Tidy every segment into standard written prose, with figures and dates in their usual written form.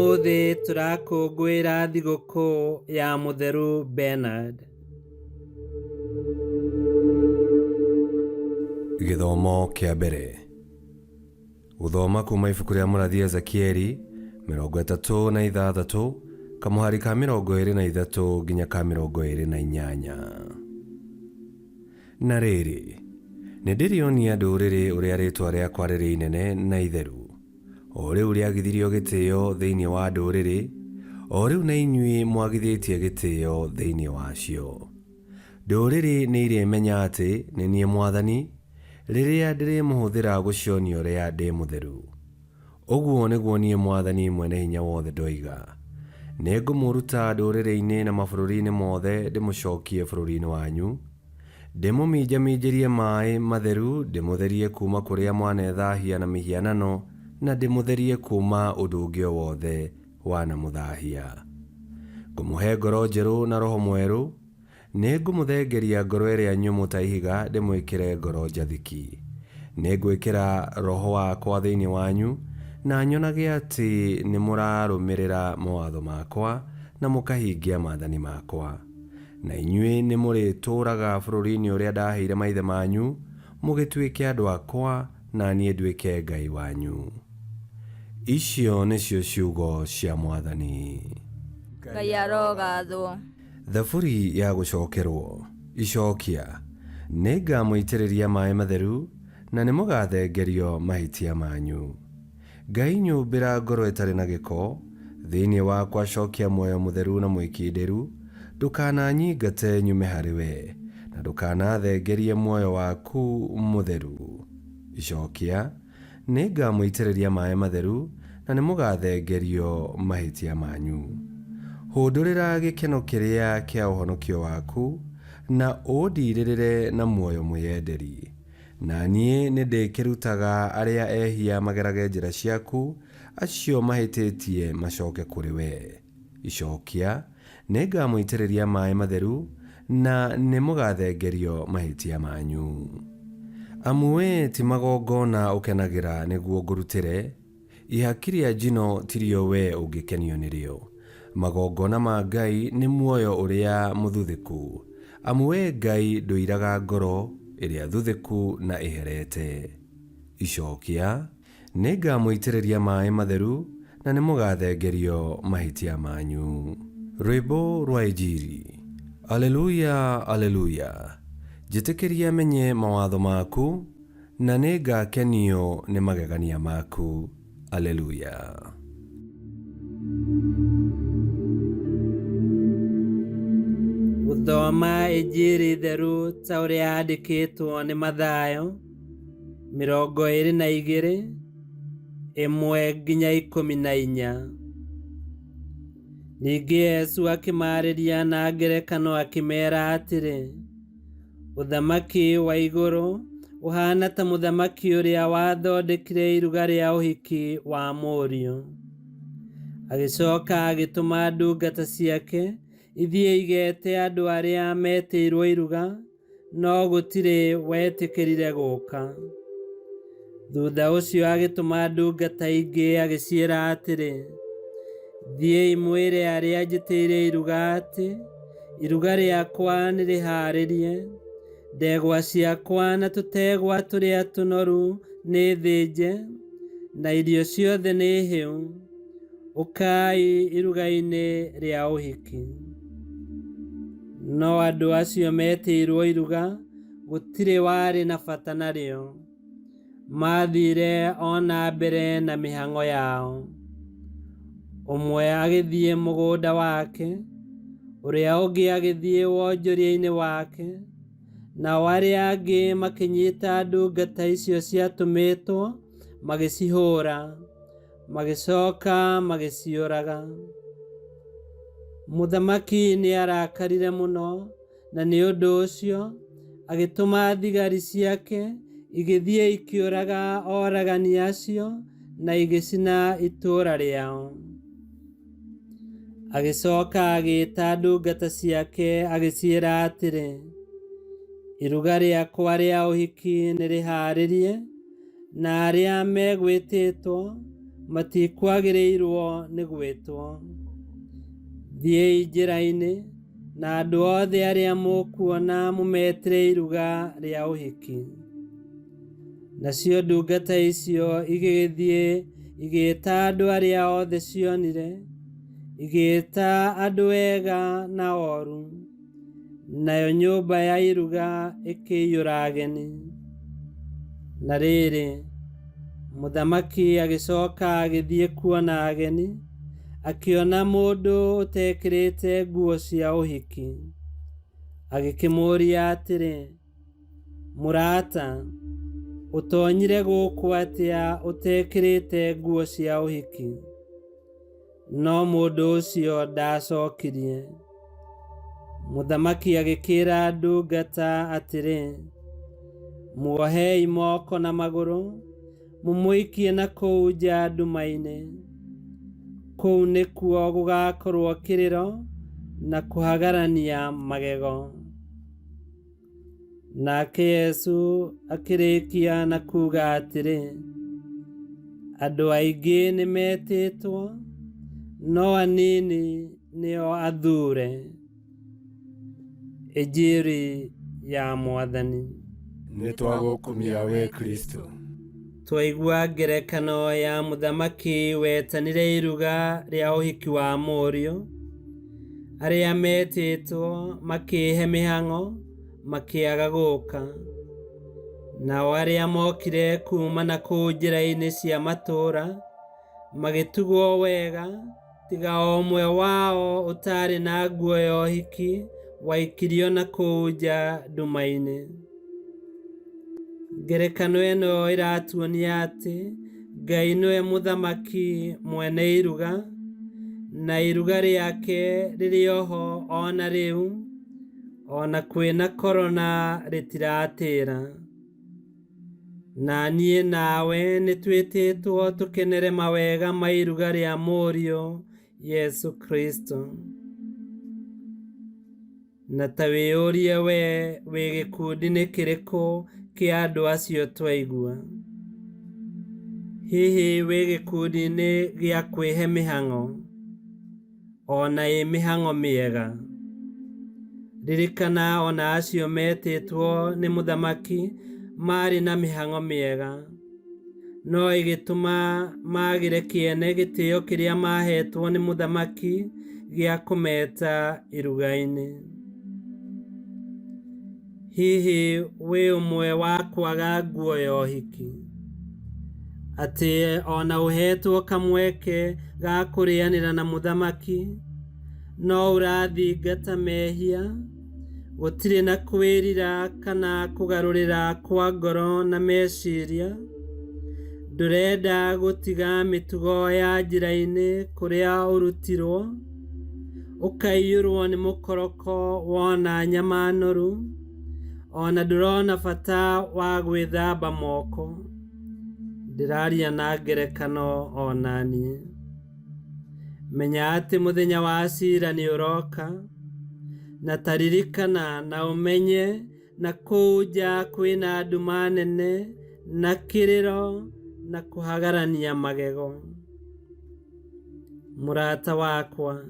Ũmũthĩ tũrakũngũĩra thigũkũ ya Mũtheru Bernard. Gĩthomo kĩa mbere. Gũthoma kuma ibuku rĩa mũrathi Ezekieli 36 kamũhari ka 23 nginya ka 28. Na rĩrĩ, nĩndĩrĩonia ndũrĩrĩ ũrĩa rĩĩtwa rĩakwa rĩrĩ inene na itheru, o rĩu rĩagithirio gĩtĩo thĩinĩ wa ndũrĩrĩ, o rĩu na inyuĩ mwagithĩtie gĩtĩo thĩinĩ wacio. Ndũrĩrĩ nĩirĩmenya atĩ nĩ niĩ mwathani, rĩrĩa ndĩrĩmũhũthĩra gũcionia ũrĩa ndĩ mũtheru. Ũguo nĩguo niĩ mwathani Mwene Hinya Wothe ndoiga. Nĩngũmũruta ndũũrĩrĩinĩ na mabũrũriinĩ moothe ndĩmũcookie bũrũriinĩ wanyu, ndĩmũminjaminjĩrie maaĩ matheru, ndĩmũtherie kuuma kũrĩa mwanethaahia na mĩhianano, na ndĩmũtherie kuuma ũndũ ũngĩ o wothe wanamũthaahia. Ngũmũhe ngoro njerũ na roho mwerũ. Nĩngũmũthengeria ngoro ĩrĩa nyũmũ ta ihiga ndĩmwĩkĩre ngoro njathĩki. Nĩngwĩkĩra Roho wakwa thĩinĩ wanyu, na nyonage atĩ nĩmũrarũmĩrĩra mawatho makwa na mũkahingia maathani makwa. Na inyuĩ nĩmũrĩtũũraga bũrũriinĩ ũrĩa ndaheire maithe manyu, mũgĩtuĩke andũ akwa, na niĩ nduĩke Ngai wanyu. Icio nĩcio ciugo cia Mwathani. Ngai arogathwo. Thaburi ya gũcokerwo. Icokia. Nĩngamũitĩrĩria maaĩ matheru, na nĩmũgathengerio mahĩtia manyu. Ngai nyũmbĩra ngoro ĩtarĩ na gĩko, thĩinĩ wakwa cokia muoyo mũtheru na mwĩkindĩru, ndũkananyingate nyume harĩ we, na ndũkanathengerie muoyo waku mũtheru. Icokia. Nĩngamũitĩrĩria maaĩ matheru, na nĩmũgathengerio mahĩtia manyu. Hũndũrĩra gĩkeno kĩrĩa kĩa ũhonokio waku, na ũndiirĩrĩre na muoyo mwĩyenderi. Na niĩ nĩndĩkĩrutaga arĩa ehia magerage njĩra ciaku, acio mahĩtĩtie macooke kũrĩ wee. Icokia, Nĩngamũitĩrĩria maaĩ matheru, na nĩmũgathengerio mahĩtia manyu. Amu wee ti magongona ũkenagĩra nĩguo ngũrutĩre, ihaki rĩa njino tirĩo wee ũngĩkenio nĩrĩo. Magongona ma Ngai nĩ muoyo ũrĩa mũthuthĩku, amu wee Ngai ndũiraga ngoro ĩrĩa thuthĩku na ĩherete. Icokia, Nĩngamũitĩrĩria maaĩ matheru, na nĩmũgathengerio mahĩtia manyu. Rwĩmbo rwa Injiri. Aleluya, Aleluya! Njĩtĩkĩria menye mawatho maku, na nĩngakenio nĩ magegania maku. Aleluya. Gũthoma Injiri theru ta ũrĩa yandĩkĩtwo nĩ Mathayo. 22, 1-14. Ningĩ Yesũ akĩmaarĩria na ngerekano akĩmeera atĩrĩ, Ũthamaki wa igũrũ ũhaana ta mũthamaki ũrĩa wathondekire iruga rĩa ũhiki wa mũriũ. Agĩcoka agĩtũma ndungata ciake ithiĩ igete andũ arĩa metĩirwo iruga, no gũtirĩ wetĩkĩrire gũka. Thutha ũcio agĩtũma ndungata ingĩ agĩciĩra atĩrĩ, Thiĩi mwĩre arĩa njĩtĩire iruga atĩ, iruga rĩakwa nĩ rĩhaarĩrie, ndegwa ciakwa na tũtegwa tũrĩa tũnoru nĩ thĩnje, na irio ciothe nĩ hĩu. Ũkai iruga-inĩ rĩa ũhiki. No andũ acio metĩirwo iruga gũtirĩ warĩ na bata narĩo. Maathire o na mbere na mĩhang'o yao. Ũmwe agĩthiĩ mũgũnda wake, ũrĩa ũngĩ agĩthiĩ wonjoria-inĩ wake, nao arĩa angĩ makĩnyita ndungata icio ciatũmĩtwo magĩcihũũra. Magĩcoka magĩciũraga. Mũthamaki nĩ aarakarire mũno, na nĩ ũndũ ũcio agĩtũma thigari ciake igĩthiĩ ikĩũraga oragani acio na igĩcina itũũra rĩao. Agĩcoka agĩĩta ndungata ciake agĩciĩra atĩrĩ, 'Iruga rĩakwa rĩa ũhiki nĩ rĩhaarĩrie, na arĩa megwĩtĩtwo Matikwagĩrĩirwo nĩ gwĩtwo. Thiĩi njĩra-inĩ, na andũ othe arĩa mũkuona mũmetĩre iruga rĩa ũhiki. Nacio ndungata icio igĩgĩthiĩ igĩĩta andũ arĩa othe cionire, igĩĩta andũ ega na oru, nayo nyũmba ya iruga ĩkĩiyũra ageni. Na rĩrĩ, mũthamaki agĩcoka agĩthiĩ kuona ageni, akĩona mũndũ ũtekĩrĩte nguo cia ũhiki. Agĩkĩmũũria atĩrĩ, "Mũrata, ũtonyire gũkũ atĩa ũtekĩrĩte nguo cia ũhiki?" No mũndũ ũcio ndaacokirie. Mũthamaki agĩkĩĩra ndungata atĩrĩ, "Muohei moko na magũrũ, mũmũikie na kũu nja nduma-inĩ. Kũu nĩkuo gũgaakorwo kĩrĩro na kũhagarania magego." Nake Yesu akĩrĩkia na kuuga atĩrĩ, "Andũ aingĩ nĩmetĩtwo, no anini nĩo athuure." Injiri ya Mwathani. Nĩtwagũkumia we Kristo. Twaigua ngerekano ya mũthamaki wetanire iruga rĩa ũhiki wa mũriũ, arĩa metĩtwo makĩĩhe mĩhang'o makĩaga gũka. Nao arĩa mokire kuuma na kũu njĩra-inĩ cia matũũra magĩtugwo wega, tiga o ũmwe wao ũtaarĩ na nguo ya ũhiki waikirio na kũu nja nduma-inĩ. Ngerekano ĩno ĩratuonia atĩ Ngai nĩwe mũthamaki mwene iruga, na iruga rĩake rĩrĩ oho ona rĩu, ona kwĩna korona rĩtiratĩra. Na niĩ nawe nĩtwĩtĩtwo tũkenere mawega ma iruga rĩa Mũriũ Yesu Kristo. Na ta wĩyũrie we wĩ gĩkundi-inĩ kĩrĩkũ kĩa andũ acio twaigua. Hihi wĩ gĩkundi-inĩ gĩa kwĩhe mĩhang'o, ona ĩ mĩhang'o mĩega? Ririkana ona acio metĩtwo nĩ mũthamaki marĩ na mĩhang'o mĩega, no ĩgĩtũma magĩre kĩene gĩtĩo kĩrĩa mahetwo nĩ mũthamaki gĩa kũmeta iruga-inĩ. Hihi wĩ ũmwe wa kwaga nguo ya ũhiki? Atĩ ona ũhetwo kamweke ga kũrĩanĩra na mũthamaki, no ũrathingata mehia, gũtirĩ na kwĩrira kana kũgarũrĩra kwa ngoro na meciria, ndũrenda gũtiga mĩtugo ya njĩra-inĩ kũrĩa ũrutirwo, ũkaiyũrwo nĩ mũkoroko wona nyama noru, ona ndũrona bata wa gwĩthamba moko. Ndĩraria na ngerekano ona niĩ. Menya atĩ mũthenya wa cira nĩ ũroka, na ta ririkana na ũmenye na kũu nja kwĩna nduma nene na kĩrĩro na kũhagarania magego. Mũrata wakwa,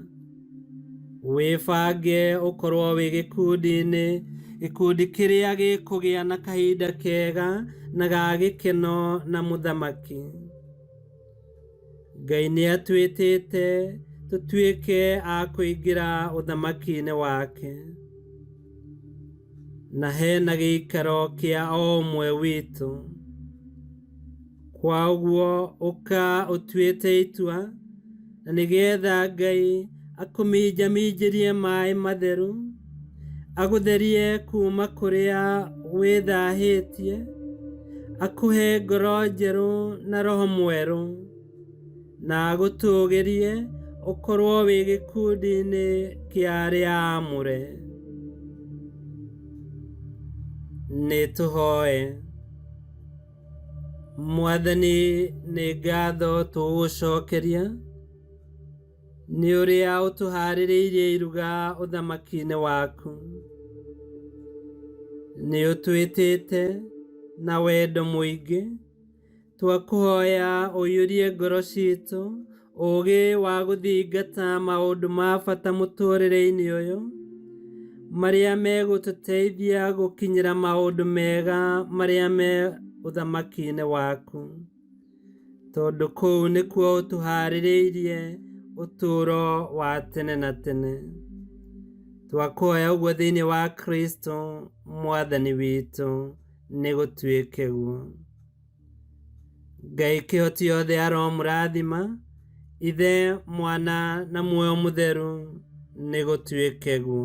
wĩbange ũkorwo wĩ gĩkundi-inĩ, gĩkundi kĩrĩa gĩkũgĩa na kahinda kega na ga gĩkeno na mũthamaki. Ngai nĩ atwĩtĩte tũtuĩke a kũingĩra ũthamaki-inĩ wake. Na hena gĩikaro kĩa o ũmwe witũ. Kwa ũguo ũka ũtuĩte itua, na nĩgetha Ngai akũminjaminjĩrie maĩ matheru, agũtherie kuma kũrĩa wĩthahĩtie, akũhe ngoro njerũ na roho mwerũ, na agũtũgĩrie ũkorwo wĩ gĩkundi-inĩ kĩa arĩa aamũre. Nĩ tũhoe. Mwathani, nĩ ngatho tũgũgũcokeria nĩ ũrĩa ũtũharĩrĩirie iruga ũthamaki-inĩ waku. Nĩ ũtwĩtĩte na wendo mũingĩ. Twakũhoya ũiyũrie ngoro citũ ũũgĩ wa gũthingata maũndũ ma bata mũtũũrĩre-inĩ ũyũ, marĩa megũtũteithia gũkinyĩra maũndũ mega marĩa me ũthamaki-inĩ waku, tondũ kũu nĩkuo ũtũhaarĩrĩirie ũtũũro wa tene na tene. Twakũhoya ũguo thĩinĩ wa Kristo Mwathani witũ, nĩ gũtuĩke guo. Ngai kĩhoti yothe aromũrathima, Ithe, Mwana na Muoyo Mũtheru, nĩ gũtuĩke guo.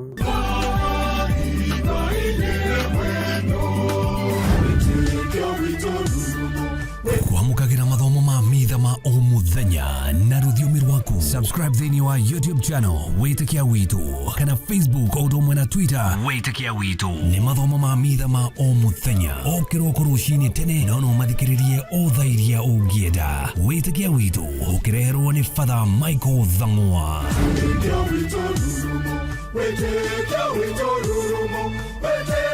Kwamũkagĩra mathomo ma mitha ma o mũthenya na rũthiomi rwaku. Subscribe thĩinĩ wa YouTube channel Wĩtĩkia Witũ kana Facebook o ũndũ ũmwe na Twitter Wĩtĩkia Witũ. Nĩ mathomo ma mitha ma o mũthenya o kĩroko rũcinĩ tene, no no mathikĩrĩrie o thaa iria ũngĩenda. Wĩtĩkia Witũ ũkĩreherwo nĩ Father Michael Thang'wa. Wĩtĩkia witũ rurumo, wĩtĩkia witũ rurumo, wĩtĩkia.